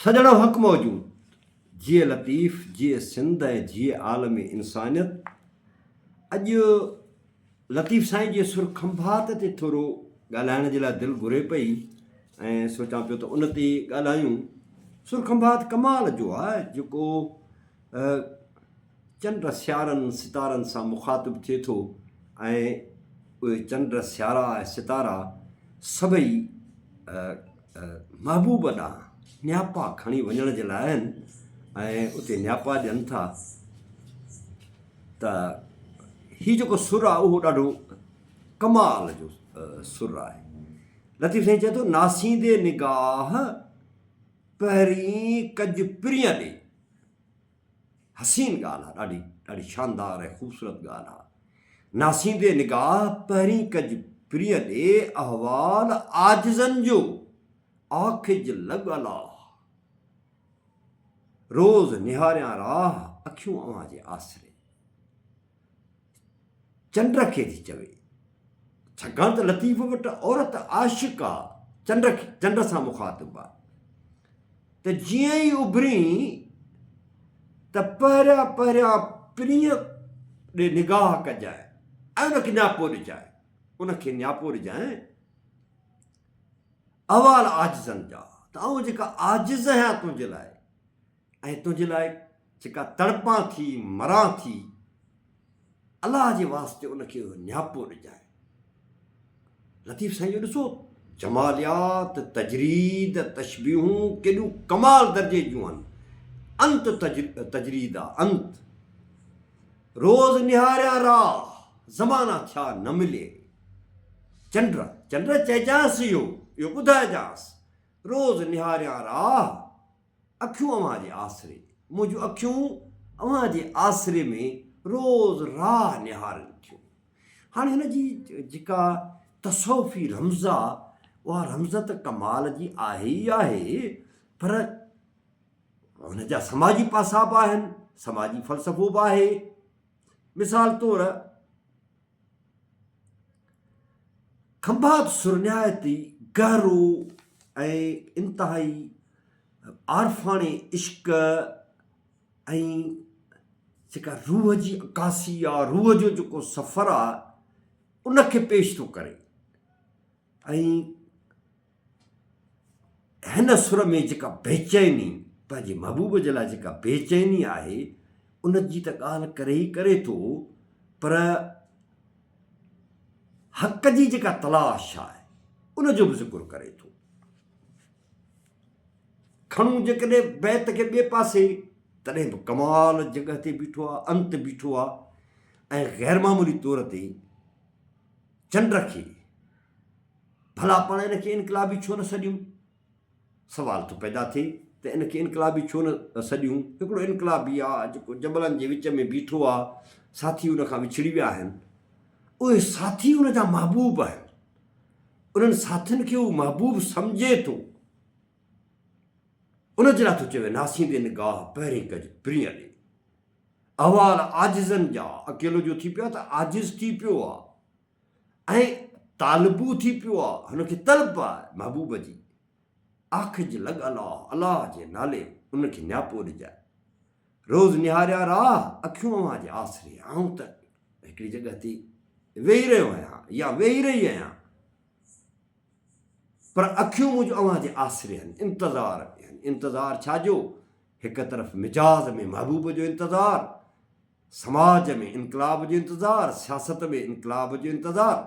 سڄڻو حق موجود، جيئي لطيف، جيئي سنڌ ۽ جيئي عالم انسانيت. اڄ لطيف سائين جي سر کنڀات تي ٿورو ڳالهائڻ جي لاء دل گهري پئي ۽ سوچان پيو ته ان تي ڳالهايون. سر کنڀات ڪمال جو آهي جيڪو چنڊ سيارن ستارن سان مخاطب ٿئي ٿو ۽ اهي چنڊ سيارا ۽ ستارا سڀئي محبوب ڏانهن نياپا کڻي وڃڻ جي لاء آهن ۽ اتي نياپا ڏين ٿا ته هي جيڪو سر آهي اهو ڏاڍو ڪمال جو سر آهي. لطيف سائين چئي ٿو ناسيندي نگاهه پهرين ڪج پرينء ڏي. حسين ڳالهه آ، ڏاڍي ڏاڍي شاندار ۽ خوبصورت ڳالهه آ. ناسيندي نگاهه پهرين ڪج پرينء ڏي احوال عاجزن جو آکج لڳ الله. روز نهاريان راهه اکيون اوهان جي آسري. چنڊ کي ٿي چوي. ڇاڪاڻ ته لطيف وٽ عورت عاشق آ، چنڊ کي چنڊ سان مخاطب آ ته جيئن ئي اڀرين ته پهريان پهريان پرينء ڏي نگاهه ڪجانء ۽ ان کي نياپو ڏجانء، ان کي نياپو ڏجانء احوال عاجزن جا ته آئون جيڪا عاجز آهيان تنهنجي لاء ۽ تنهنجي لاء جيڪا تڙپان ٿي، مران ٿي، الله جي واسطي ان کي اهو نياپو ڏجانء. لطيف سائين جو ڏسو جماليات، تجريد، تشبيهون ڪيڏيون ڪمال درجي جون آهن. انت تجريد آ، انت. روز نهاريان راهه، زمانا ٿيا نه ملي. چنڊ، چنڊ چئجانس اهو، اهو ٻڌائجانس. روز نهاريان راهه، اکيون اوهان جي آسري. منهنجون اکيون اوهان جي آسري ۾ روز راهه نهارين ٿيون. هاڻي هن جي جيڪا تصوفي رمز آ، اها رمز ته ڪمال جي آهي ئي آهي، پر هن جا سماجي پاسا به آهن، سماجي فلسفو به آهي. مثال طور کنڀات سر نهايت ئي گهرو ۽ انتهائي عارفاڻي عشق ۽ جيڪا روح جي عڪاسي آ، روح جو جيڪو سفر آ، ان کي پيش ٿو ڪري ۽ هن سر ۾ جيڪا بيچيني پنهنجي محبوب جي لاء جيڪا بيچيني آهي ان جي ته ڳالهه ڪري ئي ڪري ٿو پر حق جي جيڪا تلاش آهي ان جو به ذڪر ڪري ٿو. کڻون جيڪڏهن بيت کي ٻئي پاسي تڏهن به ڪمال جڳهه تي بيٺو آهي انت بيٺو آهي ۽ غير معمولي طور تي چنڊ کي ڀلا پاڻ ان کي انقلابي ڇو نه سڏيون؟ سوال ٿو پيدا ٿئي ته ان کي انقلابي ڇو نه سڏيون؟ هڪڙو انقلابي آ جيڪو جبلن جي وچ ۾ بيٺو آ، ساٿي ان کان وڇڙي ويا آهن. اهي ساٿي ان جا محبوب آهن. انهن ساٿين کي هو محبوب سمجهي ٿو. ان جي لاء ٿو چوي ناسيندي نگاهه پهرين ڪج پرينء ڏي. احوال عاجزن جا، اڪيلو جو ٿي پيو آ ته عاجز ٿي پيو آ. ۽ طالبو ٿي پيو آ، هن کي طلب آ محبوب جي. آکج لڳ الله، الله جي نالي ان کي نياپو ڏجانء. روز نهاريان راهه، اکيون اوهان جي آسري. آئون ته هڪڙي جڳهه تي ويهي رهيو آهيان يا ويهي رهي آهيان، پر اکيون منهنجون اوهان جي آسري آهن، انتظار ۾ آهن. انتظار ڇا جو؟ هڪ طرف مجاز ۾ محبوب جو انتظار، سماج ۾ انقلاب جو انتظار، سياست ۾ انقلاب جو انتظار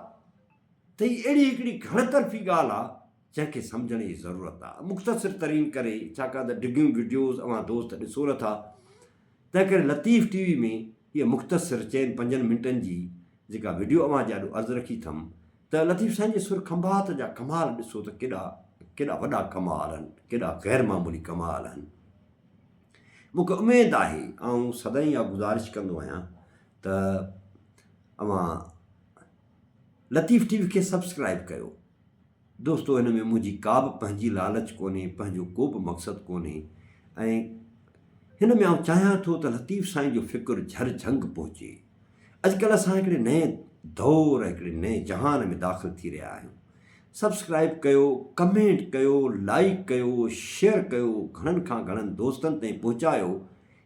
ته هي اهڙي هڪڙي گهڻ طرفي ڳالهه آ جنهن کي سمجهڻ جي ضرورت آ. مختصر ترين ڪري ڇاڪاڻ ته ڊگهيون وڊيوز اوهان دوست ڏسو نه ٿا تنهن ڪري لطيف ٽي وي ۾ هيء مختصر چئن پنجن منٽن جي جيڪا وڊيو اوهان جي آڏو عرض رکي ٿم ته لطيف سائين جي سر کنڀات جا ڪمال ڏسو ته ڪيڏا ڪيڏا وڏا ڪمال آهن ڪيڏا غير معمولي ڪمال آهن. مون کي اميد آهي آئون سدائين اها گذارش ڪندو آهيان ته اوهان لطيف ٽي وي کي سبسڪرائب ڪيو دوستو هن ۾ منهنجي ڪا به پنهنجي لالچ ڪونهي پنهنجو ڪو به مقصد ڪونهي ۽ هن ۾ آئون چاهيان ٿو ته لطيف سائين جو فڪر جھر جھنگ پهچي اڄڪلهه اسان هڪڙي نئين دور هڪڙي نئين جهان ۾ داخل ٿي رهيا آهيون. سبسڪرائيب ڪيو، ڪمينٽ ڪيو، لائيڪ ڪيو، شيئر ڪيو، گهڻن کان گهڻن دوستن تائين پهچايو.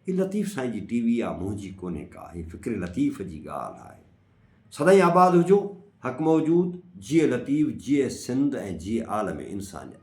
هي لطيف سائين جي ٽي وي آ منهنجي ڪونهي ڪا، هي فڪر لطيف جي ڳالهه آهي. سدائين آباد هجو، حق موجود، جيئي لطيف، جيئي سنڌ ۽ جيئي عالم انسانيت.